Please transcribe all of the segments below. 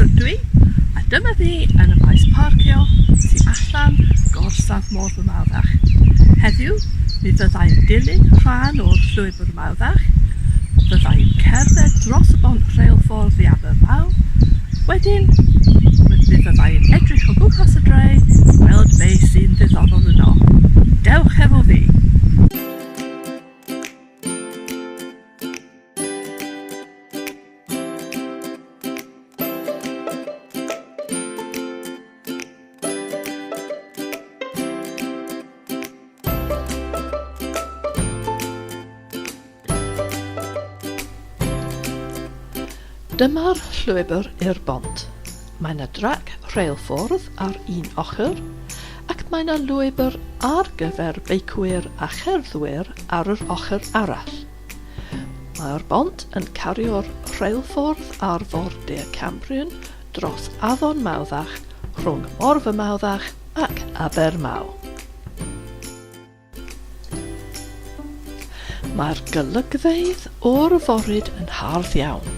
rydw i, a dyma fi yn y maes parcio tu allan gorsaf Morfa Mawddach. Heddiw, mi fyddai'n dilyn rhan o'r llwybr Mawddach, fyddai'n cerdded dros y bont rheilffordd i Abermaw, wedyn mi fyddai'n edrych o gwmpas y dre i weld be sy'n ddiddorol yno. Dewch efo fi! Dyma'r llwybr i'r bont. Mae 'na drac rheilffordd ar un ochr ac mae 'na lwybr ar gyfer beicwyr a cherddwyr ar yr ochr arall. Mae'r bont yn cario'r rheilffordd arfordir Cambrian dros Afon Mawddach rhwng Morfa Mawddach ac Abermaw. Mae'r golygfeydd o'r foryd yn hardd iawn.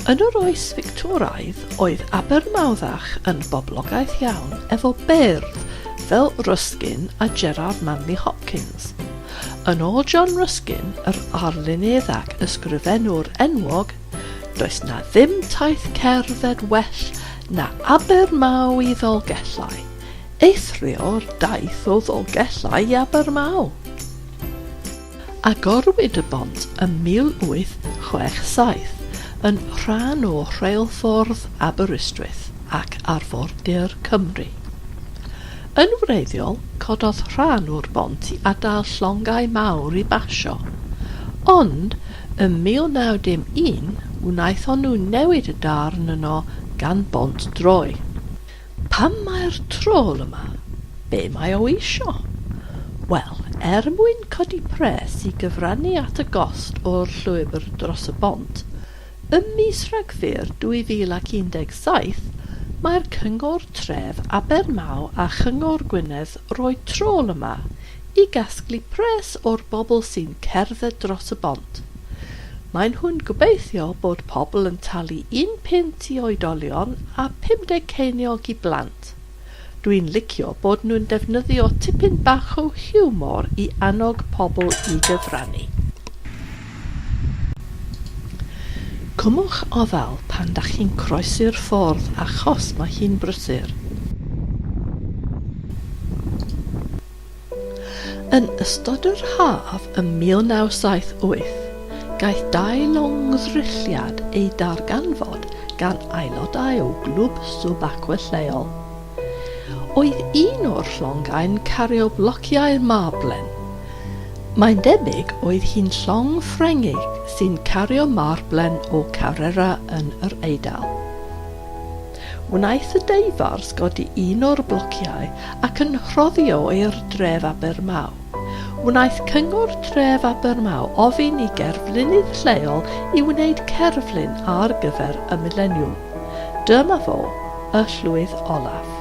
Yn yr oes Fictoraidd oedd Abermawddach yn boblogaeth iawn efo beirdd fel Ruskin a Gerard Manley Hopkins. Yn ôl John Ruskin, yr arlunydd ac ysgrifennwr enwog, does 'na ddim taith cerdded well na Abermaw i Ddolgellau, eithrio'r daith o Ddolgellau i Abermaw. Agorwyd y bont ym 1867 yn rhan o Rheilffordd Aberystwyth ac Arfordir Cymru. Yn wreiddiol, cododd rhan o'r bont i adael llongau mawr i basio. Ond, ym 1901, wnaethon nhw newid y darn yno gan bont droi. Pam mae'r trol yma? Be mae o isio? Wel, er mwyn codi pres i gyfrannu at y gost o'r llwybr dros y bont, Ym mis Rhagfyr 2017, mae'r Cyngor Tref Abermaw a Chyngor Gwynedd roi trol yma i gasglu pres o'r bobl sy'n cerdded dros y bont. Maen nhw'n gobeithio bod pobl yn talu un punt i oedolion a 50 ceiniog i blant. Dwi'n licio bod nhw'n defnyddio tipyn bach o hiwmor i annog pobl i gyfrannu. Cymwch ofal pan dach chi'n croesi'r ffordd achos mae hi'n brysur. Yn ystod yr haf ym 1978, gaeth dau longddrylliad eu darganfod gan aelodau o glwb sub-aqua lleol. Oedd un o'r llongau'n cario blociau marblen. Mae'n debyg oedd hi'n llong Ffrengig sy'n cario marblen o Carrera yn yr Eidal. Wnaeth y deifars godi un o'r blociau ac yn rhoddi o i'r dref Abermaw. Wnaeth Cyngor Tref Abermaw ofyn i gerflunydd lleol i wneud cerflun ar gyfer y mileniwm. Dyma fo, y llwyth olaf.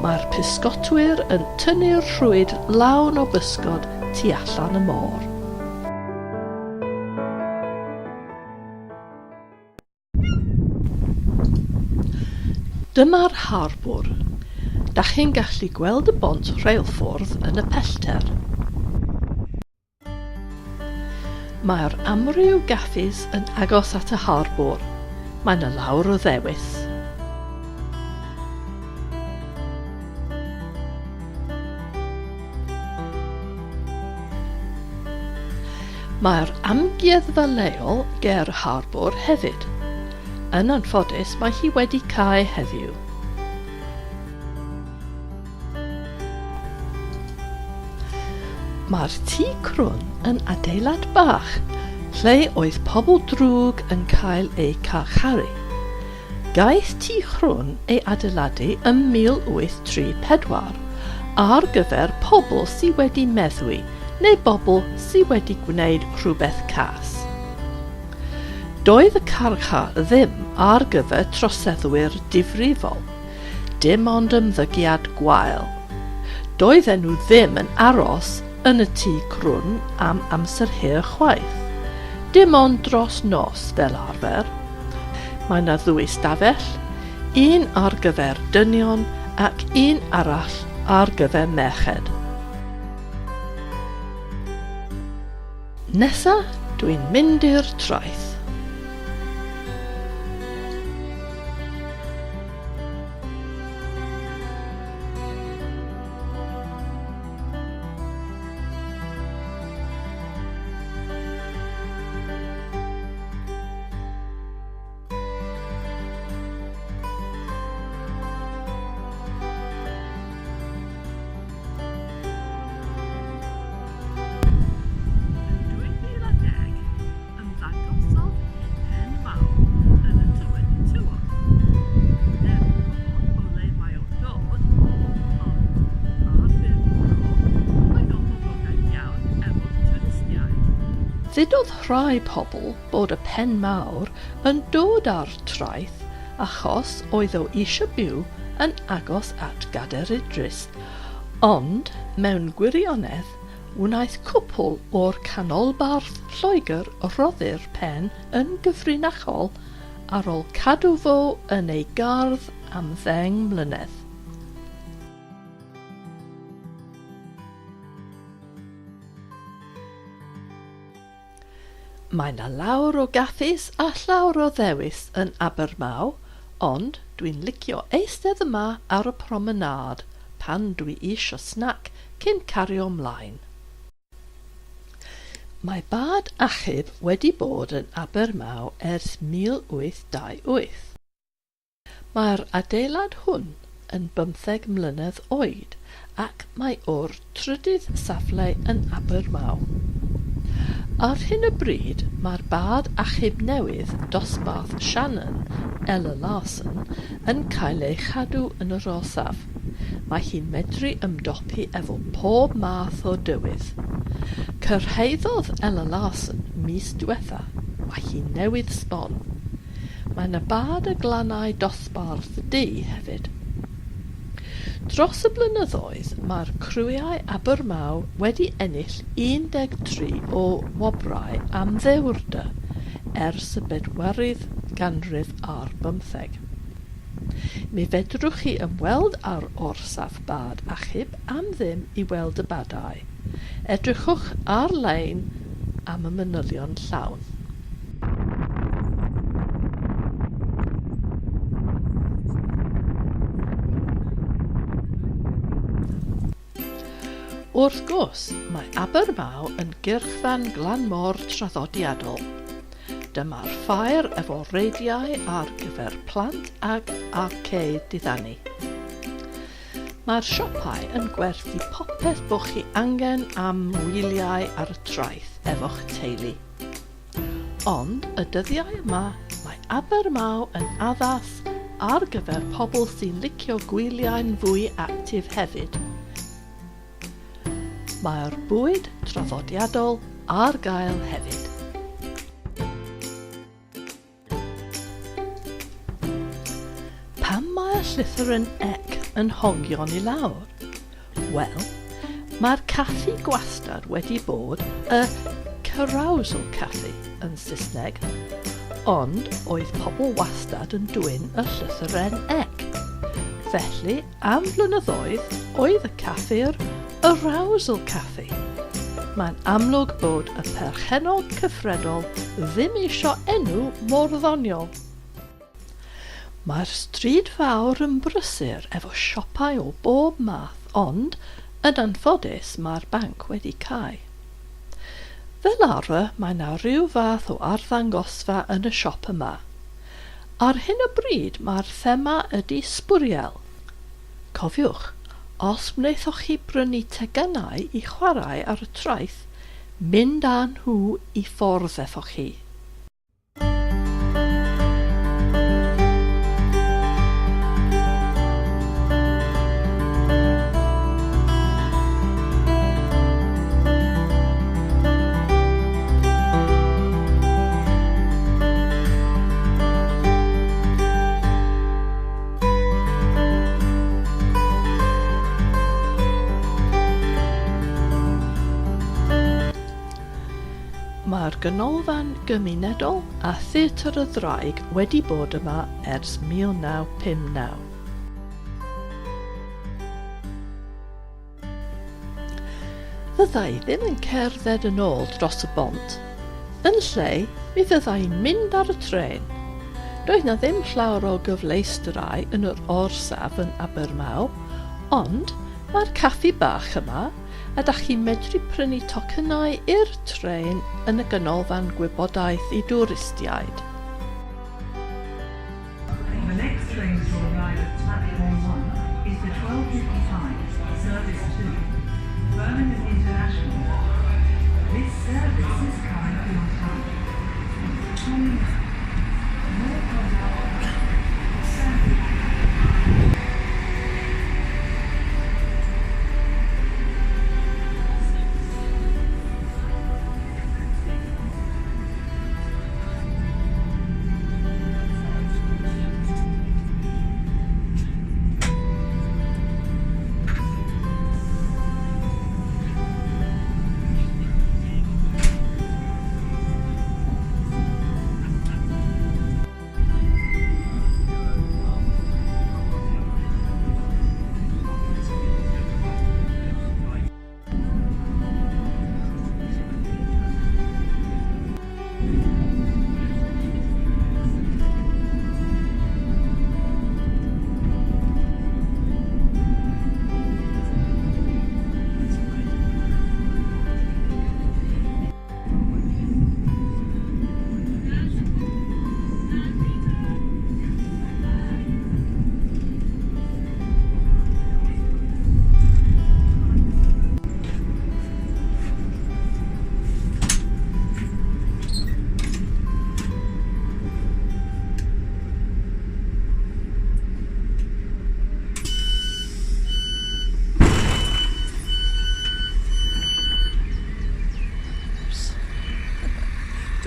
Mae'r pysgotwyr yn tynnu'r rhwyd lawn o bysgod tu allan y môr. Dyma'r harbwr. Dach chi'n gallu gweld y bont rheilffordd yn y pellter. Mae'r amryw gaffis yn agos at y harbwr. Mae 'na lawr o ddewis. Mae'r amgueddfa leol ger harbwr hefyd. Yn anffodus mae hi wedi cau heddiw. Mae'r Tŷ Crwn yn adeilad bach lle oedd pobl drwg yn cael eu carcharu. Gaeth Tŷ Crwn ei adeiladu ym 1834 ar gyfer pobl sy wedi meddwi neu bobl sy wedi gwneud rhywbeth cas. Doedd y carchar ddim ar gyfer troseddwyr difrifol, dim ond ymddygiad gwael. Doedden nhw ddim yn aros yn y tŷ crwn am amser hir chwaith, dim ond dros nos fel arfer. Mae 'na ddwy stafell, un ar gyfer dynion ac un arall ar gyfer merched. Nesa, dwi'n mynd i'r traeth. Yn 2010, ymddangosodd un pen mawr yn y tywynnu tywod. Neb yn gwybod o le mae o'n dod, ond ar ffurf bro, mae'n o'n boblogaidd iawn efo'r twristiaid. Ddudodd rhai pobl bod y pen mawr yn dod â'r traeth achos oedd o eisiau byw yn agos at Gader Idris, ond mewn gwirionedd wnaeth cwpl o'r canolbarth Lloegr roddi'r pen yn gyfrinachol ar ol cadw fo yn ei gardd am ddeng mlynedd. Mae 'na lawr o gaffis a llawr o ddewis yn Abermaw, ond dwi'n licio eistedd yma ar y promenâd pan dwi isio snac cyn cario mlaen. Mae bad achub wedi bod yn Abermaw ers 1828. Mae'r adeilad hwn yn bymtheg mlynedd oed ac mae o'r trydydd safle yn Abermaw. Ar hyn o bryd mae'r bad achub newydd dosbarth Shannon, Ella Larsen, yn cael ei chadw yn yr orsaf. Mae hi'n medru ymdopi efo pob math o dywydd. Cyrhaeddodd Ella Larsen mis diwetha, mae hi newydd sbon. Mae 'na bad y glannau dosbarth du hefyd. Dros y blynyddoedd mae'r criwiau Abermaw wedi ennill 13 o wobrau am ddewrder ers y bedwerydd ganrif ar bymtheg. Mi fedrwch chi ymweld â'r orsaf bad achub am ddim i weld y badau. Edrychwch ar-lein am y manylion llawn. Wrth gwrs, mae Abermaw yn gyrchfan glan môr traddodiadol. Dyma'r ffair efo reidiau ar gyfer plant ag arcade diddanu. Mae'r siopau yn gwerthu popeth bo chi angen am wyliau ar y traeth efo'ch teulu. Ond y dyddiau yma, mae Abermaw yn addas ar gyfer pobl sy'n licio gwyliau'n fwy actif hefyd. Mae'r bwyd traddodiadol ar gael hefyd. Pam mae'r llythyren ec yn hongion i lawr? Wel, mae'r caffi gwastad wedi bod y Carousel Cafe yn Saesneg, ond oedd pobl wastad yn dwyn y llythyren ec. Felly, Am flynyddoedd, oedd y caffi'r Arousal Cafe. Mae'n amlwg bod y perchennog cyffredol ddim isio enw mor ddoniol. Mae'r stryd fawr yn brysur efo siopau o bob math ond, yn anffodus, mae'r banc wedi cau. Fel arfer mae 'na ryw fath o arddangosfa yn y siop yma. Ar hyn o bryd mae'r thema ydi sbwriel. Cofiwch, os wnaethoch chi brynu teganau i chwarae ar y traeth, mynd â nhw i ffordd efo chi. Mae'r Mae'r ganolfan gymunedol a Theatr y Ddraig wedi bod yma ers 1959. Fydda i ddim yn cerdded yn ôl dros y bont. Yn lle, mi fydda i'n mynd ar y trên. Doedd 'na ddim llawer o gyfleusterau yn yr orsaf yn Abermaw, ond mae'r caffi bach yma, a dach chi'n medru prynu tocynnau i'r trên yn y ganolfan gwybodaeth i dwristiaid. The next train to arrive at platform 1 is the 12.55 service to Birmingham International. This service is currently on time. Calling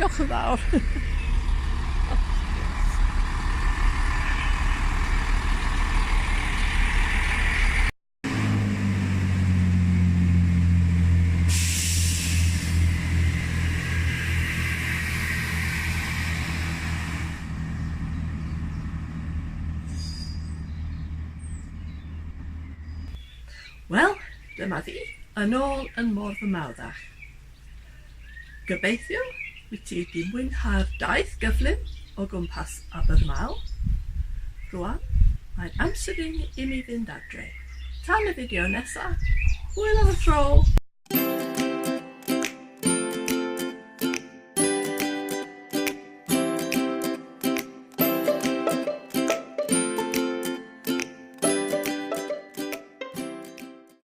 Diolch yn fawr. Wel, dyma fi, yn ôl yn Morfa Mawddach. Gobeithio wyt ti 'di mwynhau'r daith gyflym o gwmpas Abermaw. Rwan, mae'n amser i mi fynd adre. Tan y fideo nesa, hwyl am y tro!